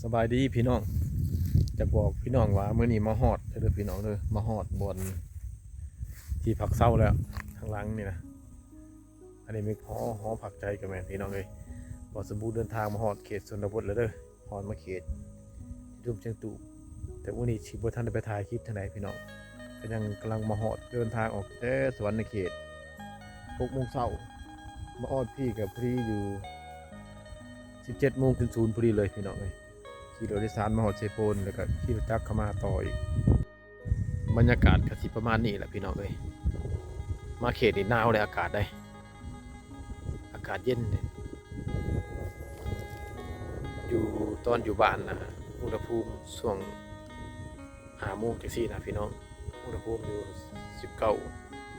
ສະບາຍດີພີ່ນ້ອງ, ຈະບອກພີ່ນ້ອງວ່າມື້ນີ້ມາຮອດແລ້ວເດີພີ່ນ້ອງເດີ, ມາຮອດບ່ອນທີ່ພັກເຊົາແລ້ວ. ທາງຫຼັງນີ້ນະ ອັນນີ້ແມ່ນຫໍ ຫໍພັກໃຈກໍແມ່ນພີ່ນ້ອງເອີຍ. ບ່າວສົມບູນເດີນທາງມາຮອດເຂດຊົນນະບົດແລ້ວເດີ, ຮອດມາເຂດລຸ່ມຊຽງຕູບ. ແຕ່ມື້ນີ້ຊິບໍ່ທັນໄດ້ໄປຖ່າຍຄລິບທາງໃດພີ່ນ້ອງ, ກໍຍັງກຳລັງມາຮອດ, ເດີນທາງອອກແຕ່ສະຫວັນນະເຂດຫົກໂມງເຊົ້າ, ມາຮອດພີ້ກໍພໍດີຢູ່ສິບເຈັດໂມງສູນໆພໍດີເລີຍພີ່ນ້ອງເອີຍ. ຂີ່ລົດໂດຍສານມາຮອດເຊໂປນ ແລ້ວກໍຂີ່ລົດຈັກເຂົ້າມາຕໍ່ອີກ. ບັນຍາກາດກໍຊິປະມານນີ້ແຫຼະພີ່ນ້ອງເອີຍ. ມາເຂດນີ້ໜາວເດ້, ອາກາດເດ້, ອາກາດເຢັນເດ້. ຢູ່ ຕອນຢູ່ບ້ານນະ ອຸນຫະພູມຊ່ວງຫ້າໂມງຈັ່ງຊີ້ນະພີ່ນ້ອງ, ອຸນຫະພູມຢູ່ສິບເກົ້າ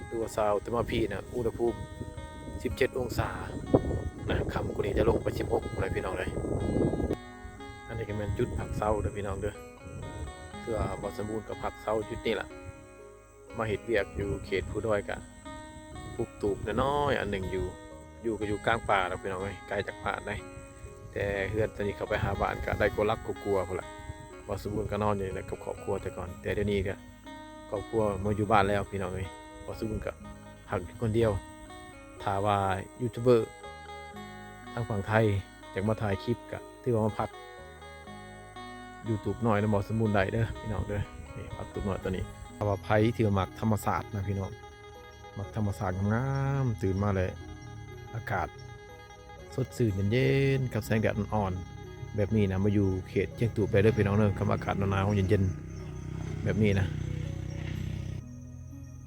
ຫຼືວ່າຊາວ, ແຕ່ມາພີ້ນະ ອຸນຫະພູມສິບເຈັດອົງສານະ, ຄ່ຳກວ່ານີ້ຈະລົງໄປສິບຫົກພຸ້ນແຫຼະພີ່ນ້ອງເອີຍ. ອັນນີ້ກໍແມ່ນຈຸດພັກເຊົາເດີພີ່ນ້ອງເດີ. ເທື່ອບ່າວສົມບູນກໍພັກເຊົາຈຸດນີ້ລະ, ມາເຮັດວຽກຢູ່ເຂດພູດອຍ ກະປຸກຕູບນ້ອຍໆອັນໜຶ່ງຢູ່, ຢູ່ກໍຢູ່ກາງປ່າດອກພີ່ນ້ອງເອີຍ, ໄກຈາກບ້ານໃດ. ແຕ່ເຮືອນຕອນນີ້ເຂົ້າໄປຫາບ້ານກໍໄດ້ກວ່າຫຼັກກວ່າກົວພຸ້ນລະ. ບ່າວສົມບູນກໍນອນຢູ່ນີ້ແຫຼະກັບຄອບຄົວແຕ່ກ່ອນ, ແຕ່ດຽວນີ້ກໍຄອບຄົວມາຢູ່ບ້ານແລ້ວພີ່ນ້ອງເອີຍ. ບ່າວສົມບູນກໍພັກຢູ່ຄົນດຽວ. ຖ້າວ່າຢູທູບເບີທາງຝັ່ງໄທຢາກມາຖ່າຍຄລິບ ກໍຖືວ່າມາພັກຢູ່ຕູບນ້ອຍນຳບ່າວສົມບູນໄດ້ເດີພີ່ນ້ອງເດີ. ນີ້ພັກຕູບນ້ອຍຕົວນີ້. ຖ້າວ່າໃຜທີ່ວ່າມັກທຳມະຊາດນະພີ່ນ້ອງ, ມັກທຳມະຊາດງາມໆ, ຕື່ນມາແລ້ວອາກາດສົດຊື່ນເຢັນໆ ກັບແສງແດດອ່ອນໆແບບນີ້ນະ, ມາຢູ່ເຂດຊຽງຕູບໄດ້ເດີພີ່ນ້ອງເດີ. ກັບອາກາດໜາວໆເຢັນໆແບບນີ້ນະ,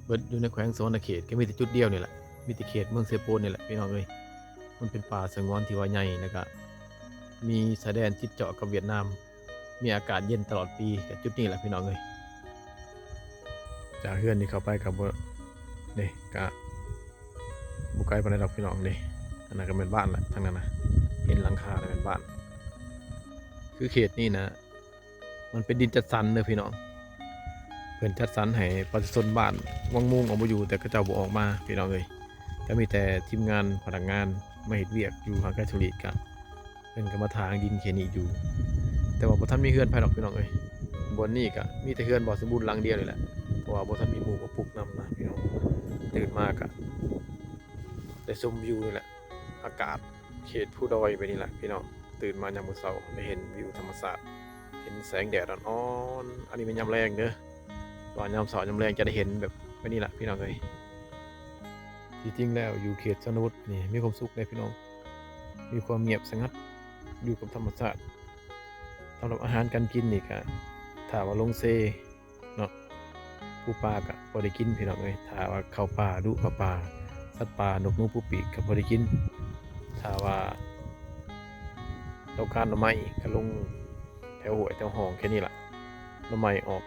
ເບິດຢູ່ໃນແຂວງສະຫວັນນະເຂດ ກໍມີແຕ່ຈຸດດຽວນີ້ແຫຼະ, ມີແຕ່ເຂດເມືອງເຊໂປນນີ້ແຫຼະພີ່ນ້ອງເອີຍ. ມັນເປັນປ່າສະຫງວນທີ່ວ່າໃຫຍ່ ແລ້ວກະມີຊາຍແດນຕິດເຈາະກັບຫວຽດນາມ, ມີອາກາດເຢັນຕະຫຼອດປີ. ກະຈຸດນີ້ແຫຼະພີ່ນ້ອງເອີຍ. ຈາກເຮືອນນີ້ເຂົ້າໄປກະບໍ່ ນີ້ກະບໍ່ໄກປານໃດດອກພີ່ນ້ອງເດ້. ອັນນັ້ນກະແມ່ນບ້ານລະ, ທາງນັ້ນນະ ເຫັນຫຼັງຄາລະແມ່ນບ້ານ. ຄືເຂດນີ້ນະ ມັນເປັນດິນຈັດສັນເດີພີ່ນ້ອງ, ເພິ່ນຈັດສັນໃຫ້ປະຊາຊົນບ້ານວັງມຸງອອກມາຢູ່, ແຕ່ເຂົາເຈົ້າບໍ່ອອກມາພີ່ນ້ອງເອີຍ. ກໍມີແຕ່ທີມງານພະນັກງານມາເຮັດວຽກຢູ່ຮ່າງການສຸລິດ ກະເພິ່ນກໍມາຖາງດິນເຂດນີ້ຢູ່. ແຕ່ວ່າບໍ່ທັນມີເຮືອນໃຜດອກພີ່ນ້ອງເອີຍ. ບ່ອນນີ້ກະມີແຕ່ເຮືອນບ່າວສົມບູນຫຼັງດຽວນີ້ແຫຼະ, ເພາະວ່າບໍ່ທັນມີໝູ່ມາປຸກນຳນະພີ່ນ້ອງ. ຕື່ນມາກະໄດ້ຊົມວິວນີ້ແຫຼະ, ອາກາດເຂດພູດອຍແບບນີ້ແຫຼະພີ່ນ້ອງ. ຕື່ນມາຍາມມື້ເຊົ້າໄດ້ເຫັນວິວທຳມະຊາດ, ເຫັນແສງແດດອ່ອນໆ. ອັນນີ້ແມ່ນຍາມແລງເດີ, ວ່າຍາມເຊົ້າຍາມແລງຈະໄດ້ເຫັນແບບ ແບບນີ້ລະພີ່ນ້ອງເອີຍ. ທີ່ຈິງແລ້ວຢູ່ເຂດຊົນນະບົດນີ້ມີຄວາມສຸກເດ້ພີ່ນ້ອງ, ມີຄວາມງຽບສະຫງັດ ຢູ່ກັບທຳມະຊາດ. ສຳລັບອາຫານການກິນນີ້ກະ ຖ້າວ່າລົງເຊເນາະ, ປູປາກະພໍໄດ້ກິນພີ່ນ້ອງເອີຍ. ຖ້າວ່າເຂົ້າປ່າດຸ ເຂົ້າປ່າ ສັດປ່າ ນົກໜູ ປູປີກກະພໍໄດ້ກິນ. ຖ້າວ່າຕ້ອງການໜໍ່ໄມ້ກະລົງແຖວຫ້ວຍແຖວຮ່ອງແຄ່ນີ້ລະ, ໜໍ່ໄມ້ອອກ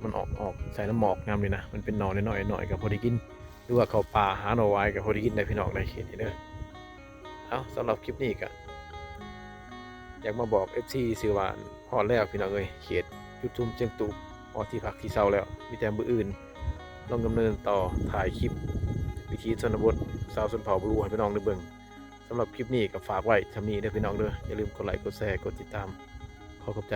ມັນອອກ ອອກໃສ່ນ້ຳໝອກຍາມນີ້ນະ, ມັນເປັນໜໍ່ນ້ອຍໆ ນ້ອຍກໍພໍໄດ້ກິນ, ຫຼືວ່າເຂົ້າປ່າຫາໜໍ່ຫວາຍກໍພໍໄດ້ກິນໄດ໋ພີ່ນ້ອງ ໃນເຂດນີ້ເດີ. ເອົາ ສຳລັບຄລິບນີ້ກໍຢາກມາບອກເອັຟຊີ ຊື່ວ່າຮອດແລ້ວພີ່ນ້ອງເອີຍ, ເຂດຈຸດຊຸມຊຽງຕູບ ຮອດທີ່ພັກທີ່ເຊົາແລ້ວ. ມີແຕ່ມື້ອື່ນລອງດຳເນີນຕໍ່ ຖ່າຍຄລິບວິຖີຊົນນະບົດ ຊາວຊົນເຜົ່າບລູໃຫ້ພີ່ນ້ອງໄດ້ເບິ່ງ. ສຳລັບຄລິບນີ້ກໍຝາກໄວ້ສ່ຳນີ້ເດີພີ່ນ້ອງເດີ, ຢ່າລືມກົດໄລ ກົດແຊ ກົດຕິດຕາມ. ຂໍຂອບໃຈ.